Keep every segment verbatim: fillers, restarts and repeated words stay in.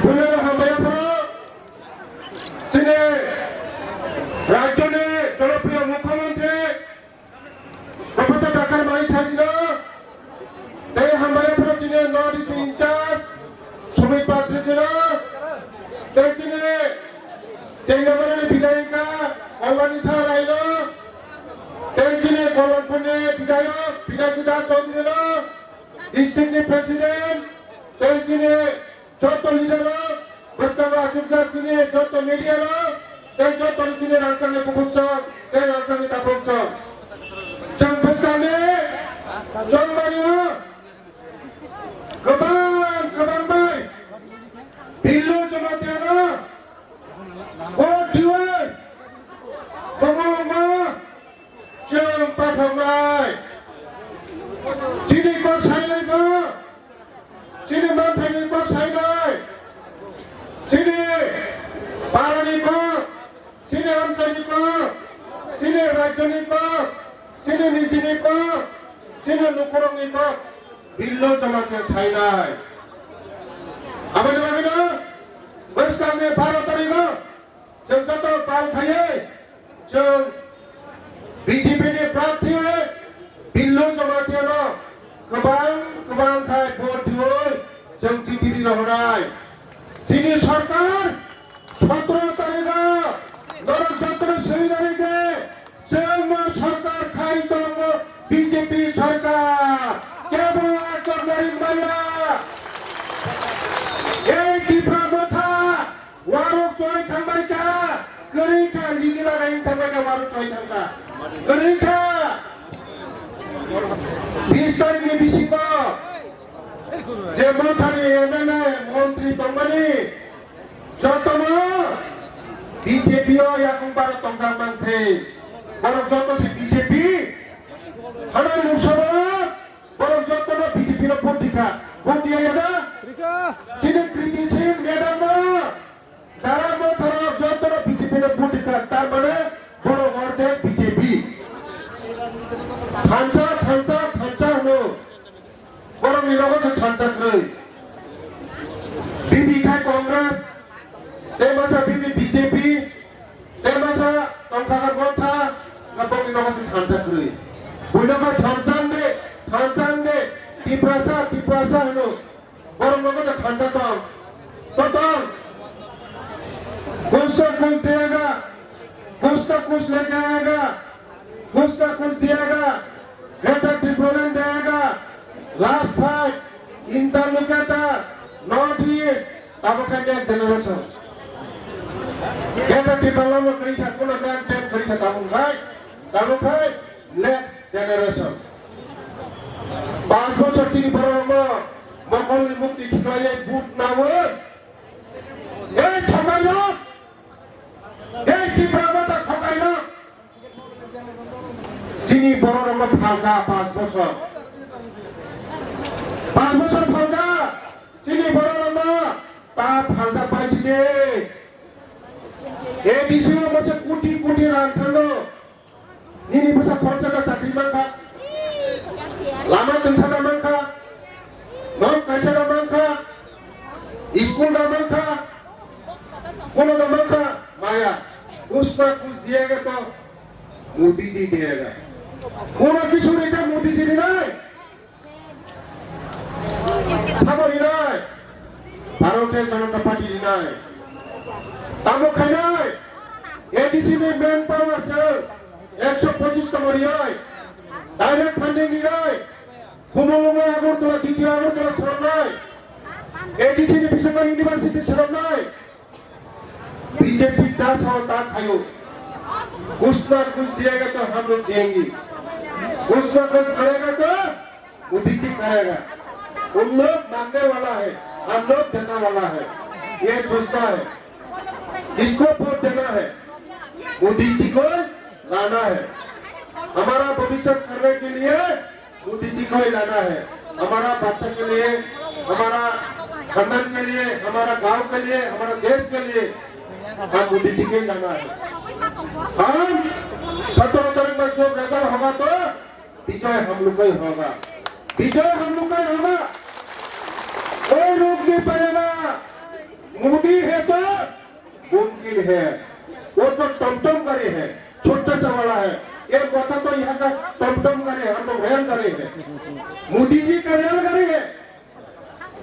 Buino hambai phano chini rajyoni jonopriyo mukhyamantri Professor Doctor Mani Sajino, tei hambai phano chini North East in charge Sumit Patri jino, tei chini Tengamarani Bidayika Kalani Saraino, tei chini Kolonpurni Bidayok Pinaki Das Chaudhurino, district ni president, tei chini joto leader rok, bwskango achukjak chini joto media rok, tei joto ni chini rangchakni bukhuk song, tei rangchakni takhuk song. Chwng bwskangni chongmani o kwbang kwbang bai Billu Jamatia no vote diwi Bongolongo chwng pathoknai. Chini kok sainai bo. Chini manthani kok sainai, chini parani kok, chini amchaini kok, chini rajyoni kok, chini nijini kok, chini lukurokni kok, Billu Jamatia sainai. Aboni bagwino bwskangni baro tarikgo Chwng joto pal khaiwi chwng B J P ni prarthi Billu Jamatia no kwbang kwbang khai vote diwi chwng chiti ri rohornai. Chini sarkar sotoro tarikgo norok jotono swi rwdi de chwng no sarkar khai tongo B J P sarkar kebo achok narik maya. Ei Tipra Motha Warok choi thangbai kha, kwrwi kha, ligi lagai thangbai kha, warok choi thangkha. Kwrwi kha. Bis tarikni bisingo je Mothani M L A montri tongmani jotono B J P o yakung bara tongjak manse. Borok joto se B J P. Hano muksobo Borok jotono B J P no vote dikha. Vote diya ya da? Dikha. Chini Kriti Singh madam no jara Motharo jotono B J P no vote dikha. Tar mane borok ordek B J P. Thansa, thansa, thansa hwno. Borok ni nogo se thansa kwrwi. Bibi khai Congress, tei masa bibi B J P, tei masa tongthaka Motha, na bokni nogo se thansa kwrwi. Buino khai thansa de, thansa de, Tiprasa, Tiprasa hwno. Borok nogo de thansa tong. To tong. Kuch to kuch diyega, kuch to kuch leke aayega, kuch to kuch diyega. Greater Tipraland diyega, last fight, interlocutor, North East, tamo khai next generation. Greater Tipraland no kari kha, kuno nang tem kari kha, tamo khai, tamo khai next generation. Panch bochor chini borok no mokol ni mukti khiklai vote nawi. Ei thokai rok, ei Tipra Motha thokai rok. Chini bororokno phalka panch bochor. Panch bochor phalka chini bororokno ta phalka paisidi. A D C o masa koti koti rang thango. Nini bwsa khorsa da chakri mankha. Lama twngsa da mankha. Nok kaisa da mankha. School da mankha. Kono da mankha. Maya. Kuch na kuch diyega to. Modi ji diyega. Kono kichu rinai Modi ji rinai. Sabo rinai. Bharatiya Janata Party rinai. Tamo khainai. A D C ni manpower se ekso pochis tamo rinai. Direct funding rinai. Khumulwng Agartala, D T O Agartala swnamnai. A D C ni bisingo university swnamnai. B J P cha sao ta khaio. Kuch na kuch diyega to hum log denge. Kuch na kuch karega to Modi ji karega. Hum log mangne wala hai, hum log dena wala hai. Ye sochna hai. Kisko vote dena hai? Modi ji ko lana hai. Hamara bhabishyat karne ke liye Modi जी को ही लाना है, हमारा बच्चा के लिए, हमारा खानदान के लिए, हमारा गांव के लिए, हमारा देश के लिए हम मोदी जी को ही लाना है। हम सत्रह तारीख में जो रिजल्ट होगा तो विजय हम लोग का ही होगा, विजय हम लोग का ही होगा, कोई रोक नहीं पाएगा। मुमकिन है। वो तो टमटम गाड़ी है, छोटा सा वाला है। ये माथा तो यहाँ का टमटम गाड़ी है, हम लोग रेल गाड़ी है। मोदी जी का रेलगाड़ी है।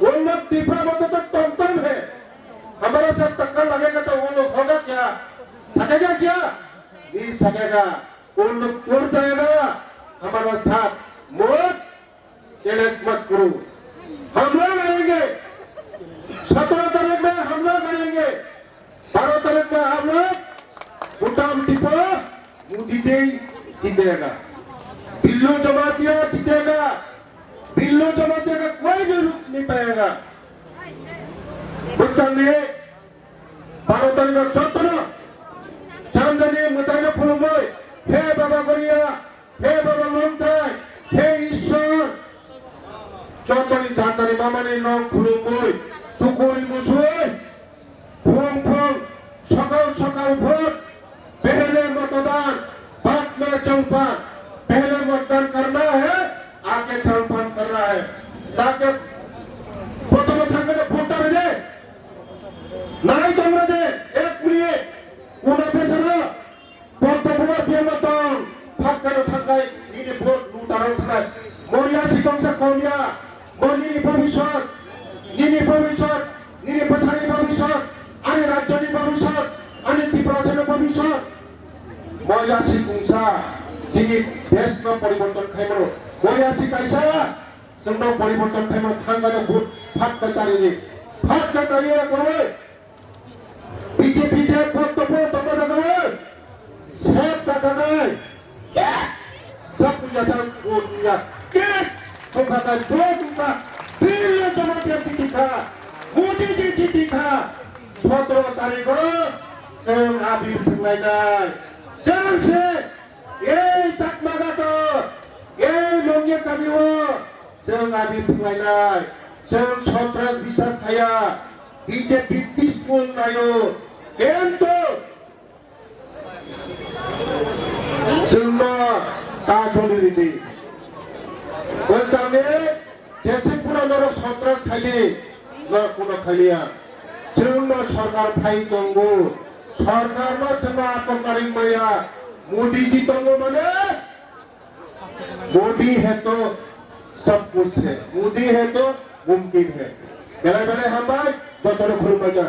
वो लोग तिपरा मत तो टमटम है। हमारे साथ टक्कर लगेगा तो वो लोग होगा क्या? सकेगा क्या? नहीं सकेगा। वो लोग टूट जाएगा। हमारा साथ मत चैलेंज मत करो। हम लोग आएंगे। सत्रह तारीख में हम लोग आएंगे। बारह तारीख में हम लोग भूटान टिपो मोदी जी जीतेगा। बिल्लू जमातिया जीतेगा। बिल्लू जमातिया का कोई भी रुक नहीं पाएगा। बुझ्छन् नि? बाह्र तारिखको जत्रो चान्जनी मुताइनो खुलुम्बोइ, हे बाबा गरिया, हे बाबा लुमथाइ, हे ईश्वर, जत्रोनि चान्जनी मामानि नों खुलुम्बोइ, tukui musui, phung phung, sokal sokal vote, पहले मतदान, बाद में जलपान। पहले मतदान करना है, आगे जलपान करना है। जाके প্রথমে থাকবে ভোটার যে নাই তোমরা যে এক মিনিট কোন অফিসার পদ্মপুর বিয়ামতন ফাঁকানো থাকায় নিনে ভোট লুটারো থাকায় মরিয়া সিকংসা কমিয়া, mo nini ভবিষ্যৎ, nini ভবিষ্যৎ, nini bwsani ভবিষ্যৎ, ani rajyoni ভবিষ্যৎ, ani Tiprasani ভবিষ্যৎ. Moya si kungsa, sini desh no poriborton khaimano. Moya si kaisa, sengno poriborton khaimano, thangano but phat ka tari ni. Phat ka tari ya kawai. P J P J phat to pho to ka kawai. Sep ka kawai. Sab punya sab punya. Kek. Tungka kai dua tungka. Bila jama dia titi kha. Modi ji titi kha. Sotro tarikh o chwng abi phunglainai. Chwng se ei Chakma Ghato, ei Longya kamio chwng abi phunglainai. Chwng sontras bisas khaya, B J P peaceful naio. Kintu chwngno ta choli ridi. Bwskangni jesi phano norok sontras khaidi, norok kuno khaliya. Chwngno sorkar phai tongo. Sorkarno chwngno atok naring maya. Modi ji tongo mane, Modi hai to sab kuch hai. Modi hai to mumkin hai. Belai belai hambai, jotono khulumbai.